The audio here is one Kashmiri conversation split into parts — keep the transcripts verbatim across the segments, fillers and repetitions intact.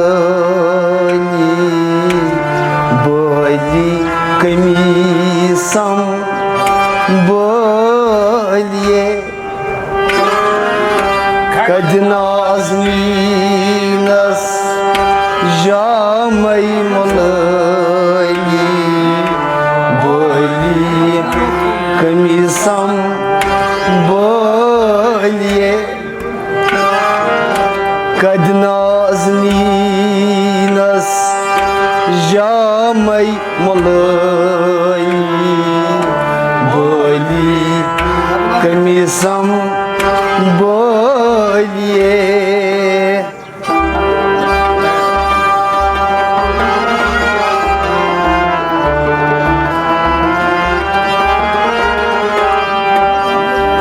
بٲلی، بٲلی قمیٖصم بٲلیے۔ کدِ نازنیٖنس جامے ملٲلی، بٲلی قمیٖصم بٲلیے۔ کدِ نازنیٖنس جامے ملٲلی، بٲلی قمیٖصم بٲلیے۔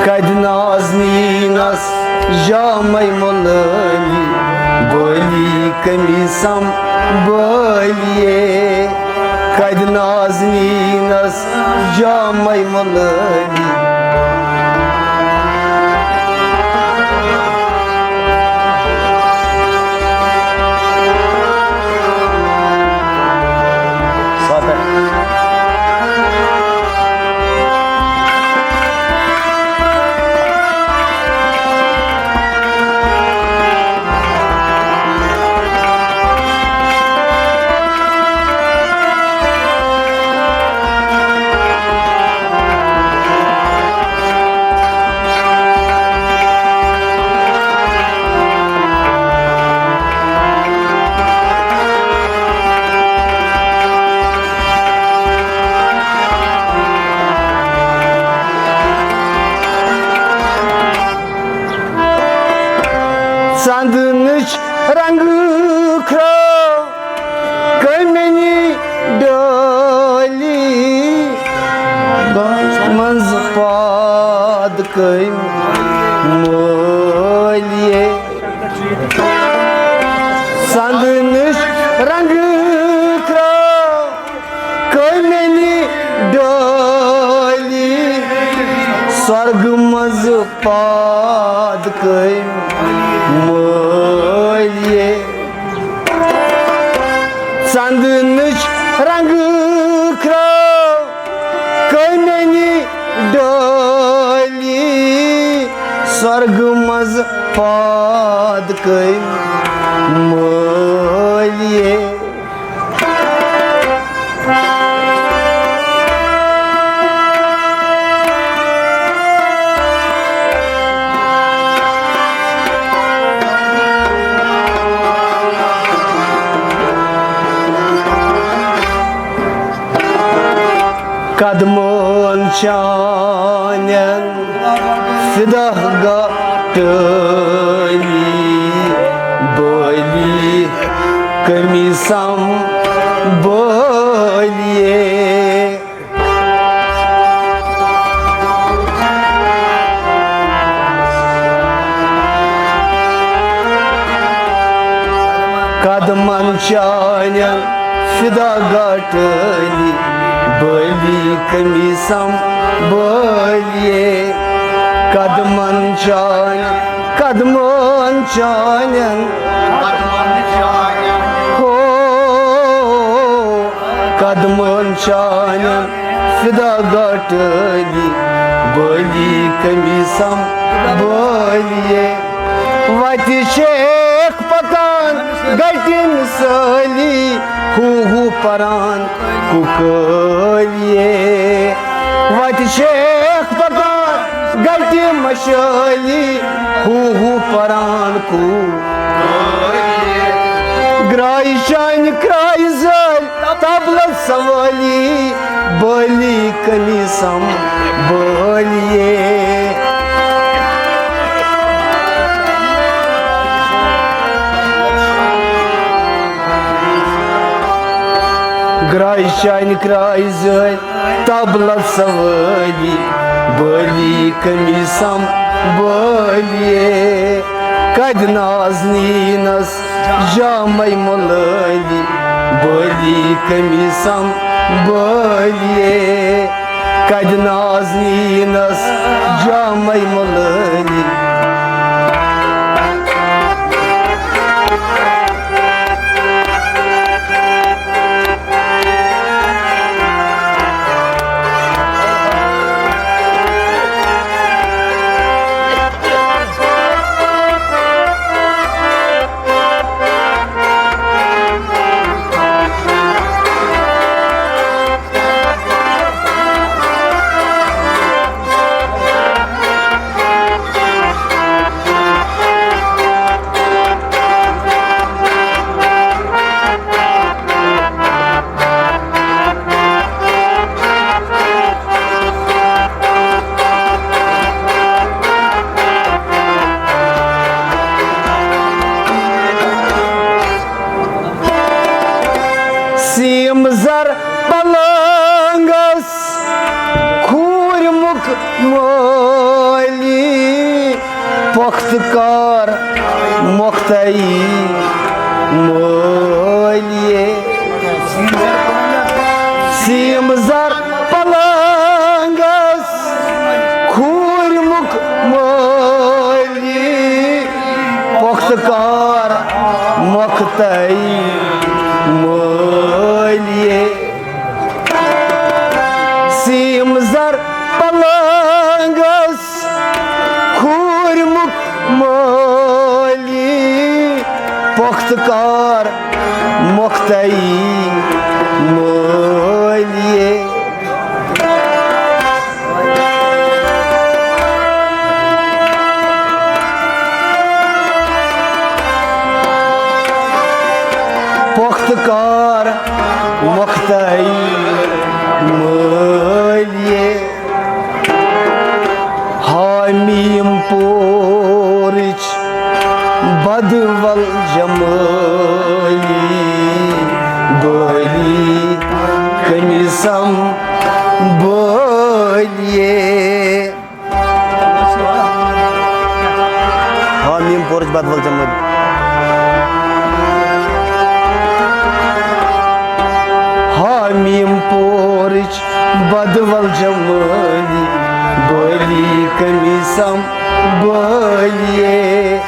کدِ نازنیٖنس جامے ملٲلی، بٲلی قمیٖصم بٲلیے۔ کدِ نازنیٖنس جامے ملٲلی۔ ژندنٕچ رنٛگہٕ کھرٛو کٔمِنی ڈٲلی، منٛز پاد کٔمۍ مٲلیے۔ ژندنٕچ رنٛگہٕ کھرٛو کٔمِنی ڈٲلی، سۄرگہٕ منٛز پاد کٔمۍ مٲلیے۔ ژندنٕچ رنٛگہٕ کھرٛو کٔمِنی ڈٲلی، سۄرگہٕ منٛز پاد کٔمۍ مٲلیے۔ قدمن چانٮ۪ن فدا گٹٲلی، بٲلی قمیٖصم بٲلیے۔ قدمن چانٮ۪ن فدا گٹٲلی، بٲلی قمیٖصم بٲلیے۔ قدمن چانٮ۪ن، قدمن چانٮ۪ن، ہو، قدمن چانٮ۪ن فدا گٹٲلی، بٲلی قمیٖصم بٲلیے۔ وتہِ شیخ پکان گٹہِ مثٲلی، ہو ہو پران کُکٲلیے۔ وتہِ شیخ پکان گٹہِ مشٲلی، ہو ہو پران کُکٲلیے۔ گرٛایہِ چانہِ کرٛایہِ زٲلۍ طبلس سوٲلی، بٲلی قمیٖصم بٲلیے۔ گرٛایہِ چانہِ کرٛایہِ زٲلۍ طبلس سوٲلی، بٲلی قمیٖصم بٲلیے۔ کدِ نازنیٖنس جامے ملٲلی، بٲلی قمیٖصم بٲلیے۔ کدِ نازنیٖنس جامے ملٲلی۔ تخت کار مۄختٕے مٲلیے۔ سیٖم زر پلنگس کھوٗرمُک مٲلی، پۄختہٕ کار مۄختٕے مٲلیے۔ سیٖم زر پلنگس کھوٗرمُک مٲلی، پۄختہٕ کار مۄختٕے مٲلیے۔ پۄختہٕ کار مۄختٕے مٲلیے۔ حامیم پورٕچ بدول جمٲلی، بٲلی کٔمِسم بٲلیے۔ حامیم پورٕچ بدول جمٲلی۔ حامیم پورٕچ بدول جمٲلی، بٲلی کٔمِسم بٲلیے۔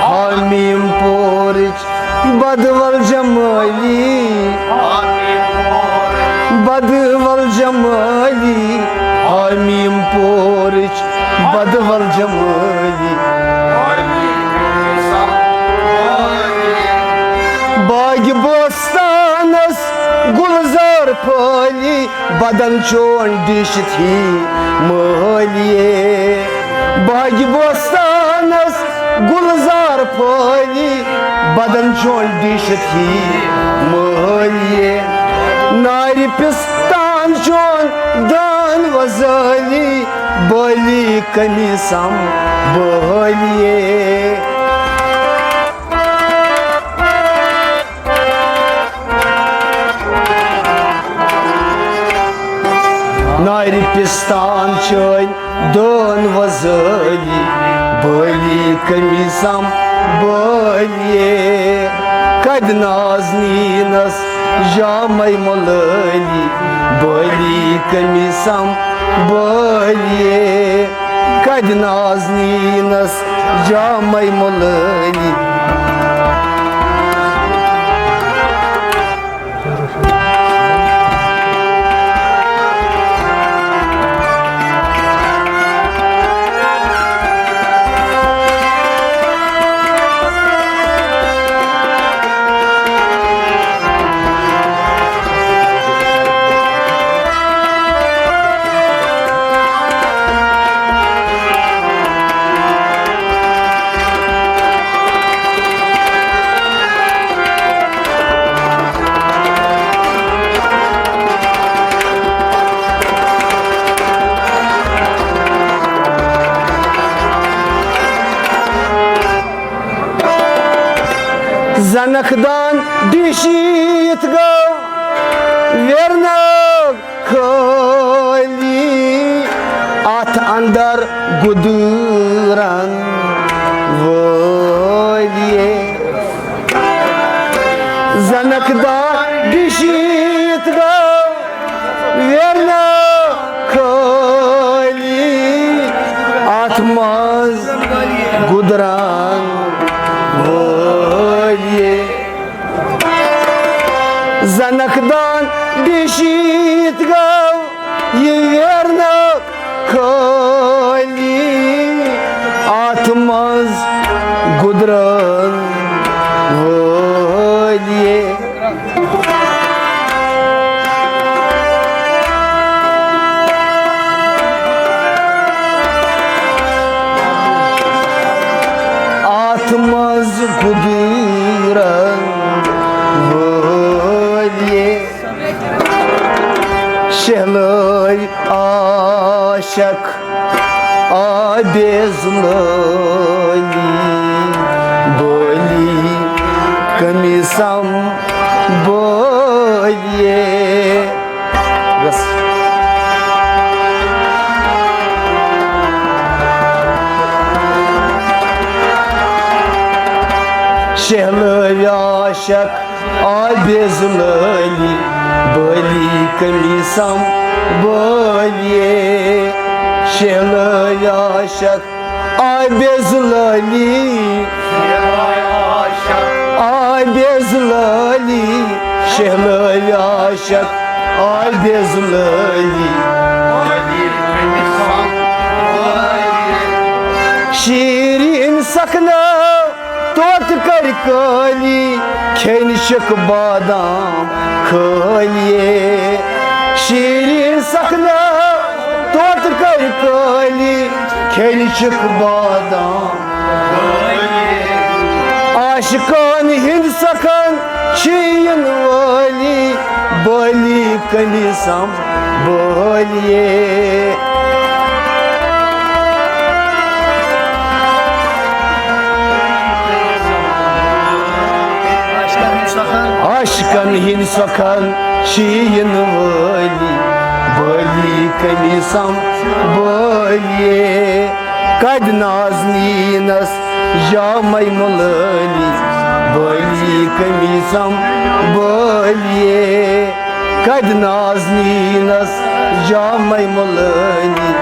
حامیم پورٕچ بدول جمٲلی، بدول جمٲلی، حامیم پورٕچ بدول جمٲلی۔ باغ بوستانس گلزار پھٲلی، بدن چون ڈیشت ہی مٲلیے۔ باغ بوستانس گلزار پھٲلی، بدن چون ڈیشت ہی مٲلیے۔ نارِ پستان چون دان وزٲلی، بٲلی کٔمِسم بٲلیے۔ نارِ پستان چٲنۍ دٲن وۄزٲلی، بٲلی کٔمِسم بٲلیے۔ کدِ نازنیٖنس جامے مۄلٲلی، بٲلی کٔمِسم بٲلیے۔ کدِ نازنیٖنس جامے مۄلٲلی۔ زنکھ دان ڈیشیت گو ویرناگ خٲلی، اتھ اندر گُدرن وٲلیے۔ زنکھ دان ڈیشیت گو ویرناگ خٲلی، اتھ منٛز گُدرن وٲلیے۔ زنکھ دان ڈیشیت گو یہِ ویرناگ خٲلی، اتھ منٛز گُدرن وٲلیے۔ اتھ منٛز گُدرن وٲلیے۔ شہلٲے عاشق آبیز لٲلی، بٲلی کٔمِسم بٲلیے۔ بس۔ شہلٲوۍ عاشق عابد زلٲلی، بٲلی قمیٖصم بٲلیے۔ شہلٲوۍ عاشق عابد زلٲلی، عابد زلٲلی، شہلٲوۍ عاشق عابد زلٲلی۔ شیرین سخنا توت کر کٲلی، کھیٚنۍ چھِکھ بادام کھٲلیے۔ شیرین سخنا توت کر کٲلی، کھیٚنۍ چھِکھ بادام۔ عاشقن ہٕنٛدۍ سخن چھِ یِنہٕ وٲلی، بٲلی قمیٖصم بٲلیے۔ عاشقن ہٕنٛدۍ سخن چھِ یِنہٕ وٲلی، بٲلی قمیٖصم بٲلیے۔ کدِ نازنینس جامے مُلٲلی، بٲلی قمیٖصم بٲلیے۔ کدِ نازنینس جامے مُلٲلی۔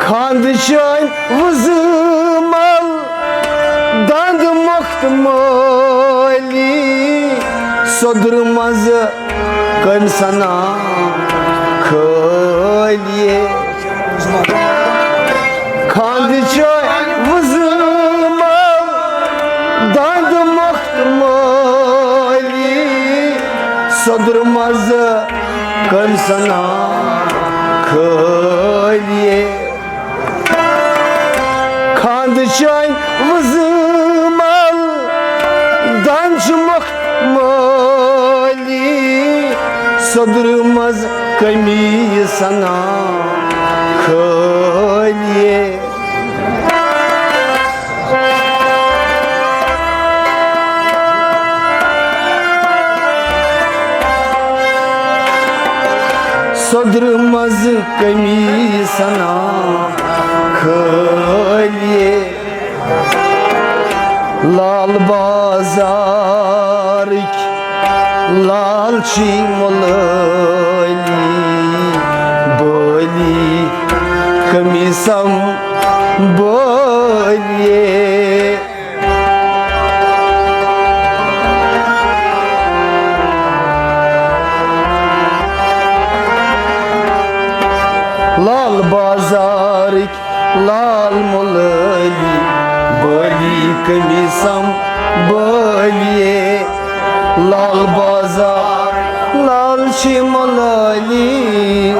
خانٛدٕ چٲنۍ وُزٕ مل دنٛد مۄکھت مٲلی، سوٚدرٕ منٛزٕ کٔمۍ سنا کھٲلیے۔ خانٛدٕ چٲنۍ وُزٕ مل دنٛد مۄکھت مٲلی، سوٚدرٕ منٛزٕ کٔمۍ سنا کھٲلیے۔ خانٛدٕ چٲنۍ وُزٕ مل دنٛد چھِ مۄکھت مٲلی، سوٚدرٕ منٛز قمیٖص سنا کھٲلیے۔ سوٚدرٕ منٛز قمیٖص سنا کھٲلیے۔ لال بازارٕکۍ لال چھی مُلٲلی، بٲلی قمیٖصم بٲلیے۔ لال بازارٕکۍ لال مُلٲلی، بٲلی قمیٖصم بٲلیے۔ لال بازار لال چھی مُلٲلی،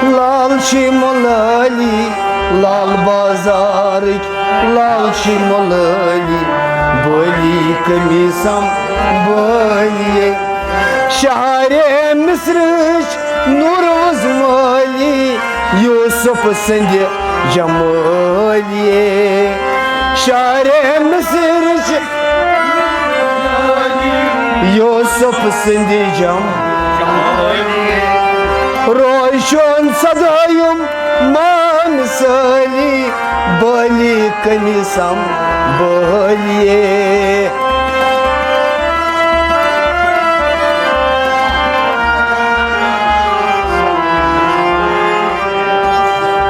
لال چھی مُلٲلی، لال بازارٕکۍ لال چھی مُلٲلی، بٲلی قمیٖصم بٲلیے۔ شہرِ مصرٕچ نوٗر وُزمٲلی، یوسف سٕنٛدِ جمٲلیے۔ شہرِ مصرٕچ یوسف سٕنٛدِ جم، روشن صدٲیِم مان سٲلی، بٲلی قمیٖصم بٲلیے۔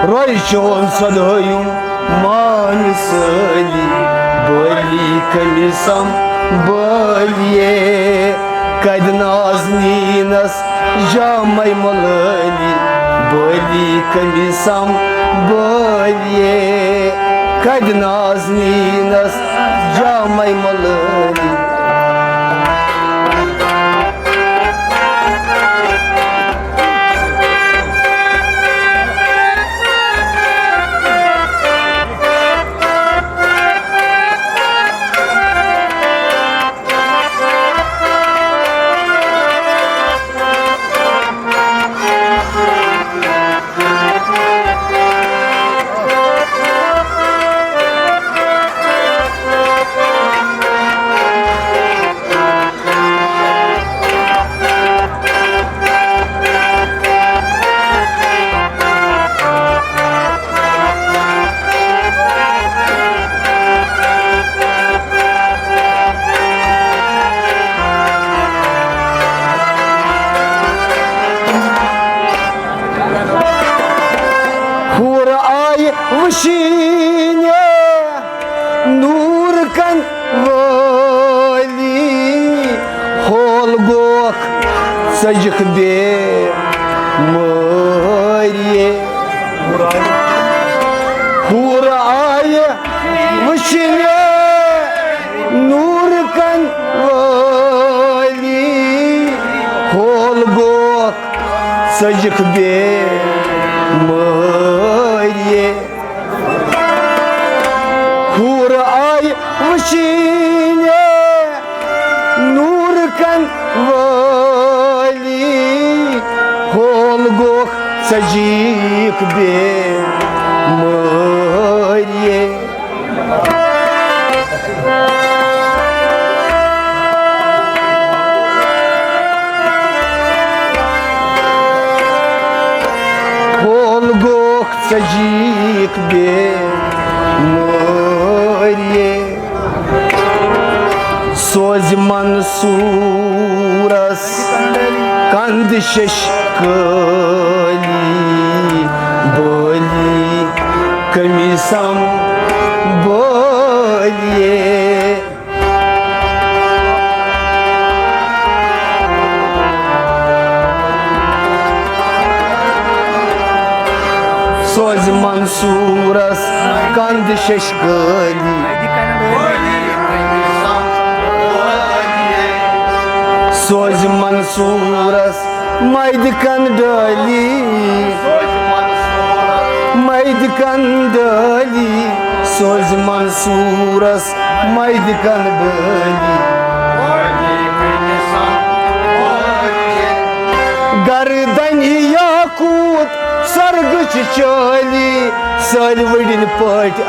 روشن صدٲیِم مان سٲلی، بٲلی قمیٖصم بٲلیے۔ کدِ نازنینس جامے مُلٲلی، بٲلی قمیٖصم بٲلیے۔ کدِ نازنینس جامے مُلٲلی۔ کن وٲلی، ہول گوکھ ژٔجِکھ بے مٲرِیے۔ حورٕ آیہِ وٕچھنہِ نوٗر کن وٲلی، ہول گوکھ ژٔجِکھ بے مٲرِیے۔ حورٕ آیہِ وٕچھنہِ نوٗر کن وٲلی، ہول گوکھ ژٔجِکھ بے مٲرِیے۔ ہول گوکھ ژٔجِکھ بے مٲرِیے۔ سوزِ منصوٗرس کند شش کٲلی، بٲلی کٔمِس سنبھٲلیے۔ سوزِ منصوٗرس کند شش کٲلی۔ سوزِ منصوٗرس مَیدِ کن ڈٲلی۔ مَیدِ کن ڈٲلی۔ سوزِ منصوٗرس مَیدِ کن ڈٲلی۔ گردنہِ یاقوٗت سرگٕچ چٲلی، سٲلۍ وٕڑِنۍ پٲٹھۍ آ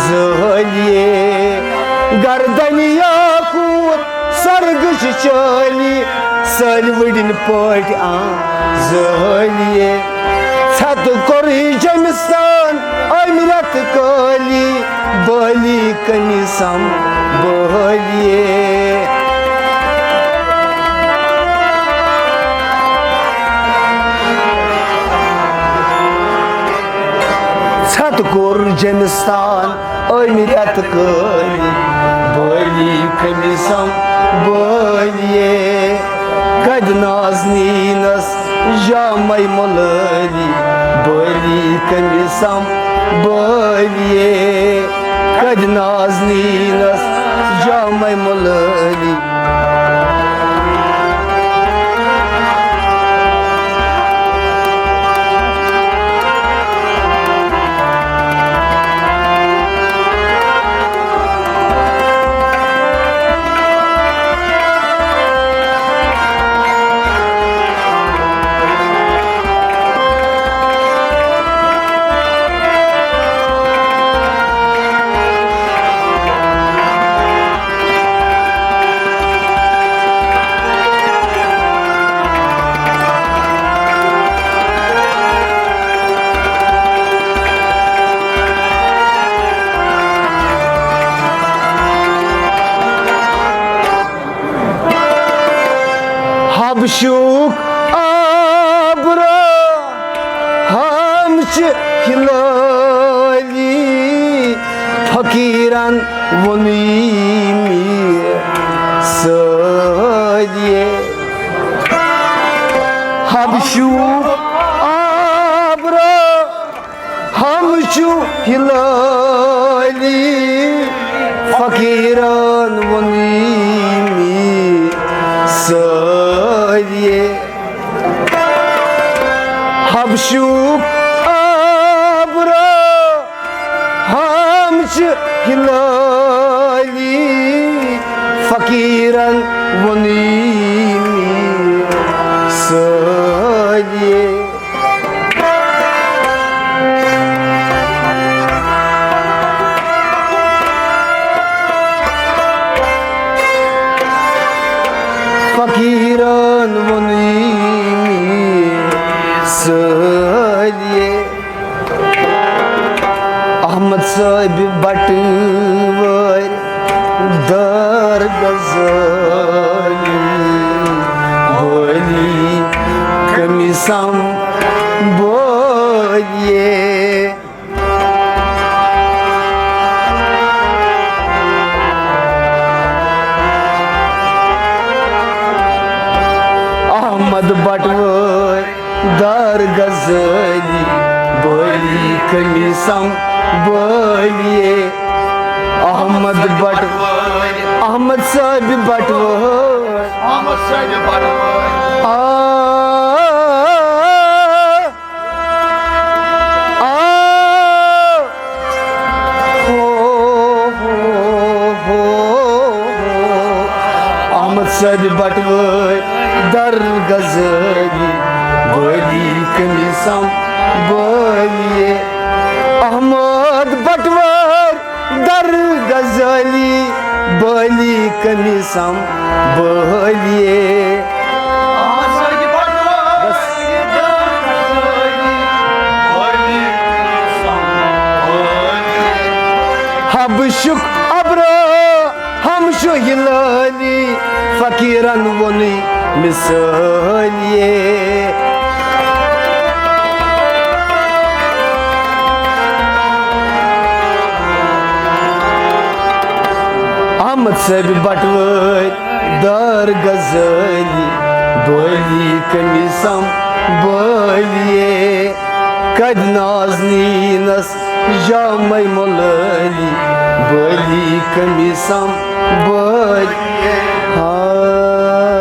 زٲلیے۔ گردنہِ یاقوٗت سرگٕچ چٲلی، سٲلۍ وٕڑِنۍ پٲٹھۍ آ زٲلیے۔ ژھٮ۪تہٕ کوٚرُے جیٚمِس تان أمۍ رٮ۪تہٕ کٲلی، بٲلی کٔمِس سنبھٲلیے۔ ژھٮ۪تہٕ کوٚر جیٚمِس تان أمۍ رٮ۪تہٕ کٲلی، بٲلی کٔمِس سنبھٲلیے۔ کَتہِ نازنیٖنس جامے مۄلٲلی، بٲلی کٔمِس سنبھٲلیے۔ کَتہِ نازنیٖنس جامے مۄلٲلی۔ حبشُک آبرو ہم چھِ ہلٲلی، فقیرن ووٚنُے میر سٲلیے۔ حبشُک آبرو ہم چھُ ہلٲلی، فقیرن ووٚنُے میر سٲلیے۔ حبشُک آبرو ہم چھِ ہلٲلی، فقیرن ووٚنُے میر سٲلیے۔ فقیرن ووٚنُے میر سٲلیے۔ احمد صٲبۍ بٹہٕ وٲرۍ دار غزٲلی، بٲلی کٔمِس سنبھٲلیے۔ بٹوٲرۍ دار غزالی، بٲلی کٔمِس سمبٲلیے۔ احمد بٹوٲرۍ، احمد صٲبۍ بٹوٲرۍ۔ احمد صٲبۍ بٹوٲرۍ۔ آ، آ۔ ہو، ہو، ہو، ہو۔ احمد صٲبۍ بٹوٲرۍ در غزالی، بٲلی کٔمِس سمبٲلیے۔ احمد بٹوٲرۍ در غزالی، بٲلی کٔمِس سمبٲلیے۔ بس۔ حبشُک ابرا ہم چھُ ہلٲلی، فقیرن ووٚنُے مثٲلیے۔ احمد صٲبۍ بٹوٲرۍ دار غزالی، بٲلی کٔمِس سمبٲلیے۔ کدِ نازنیٖنس جامے ملٲلی، بٲلی کٔمِس سمبٲلیے۔ ہاں۔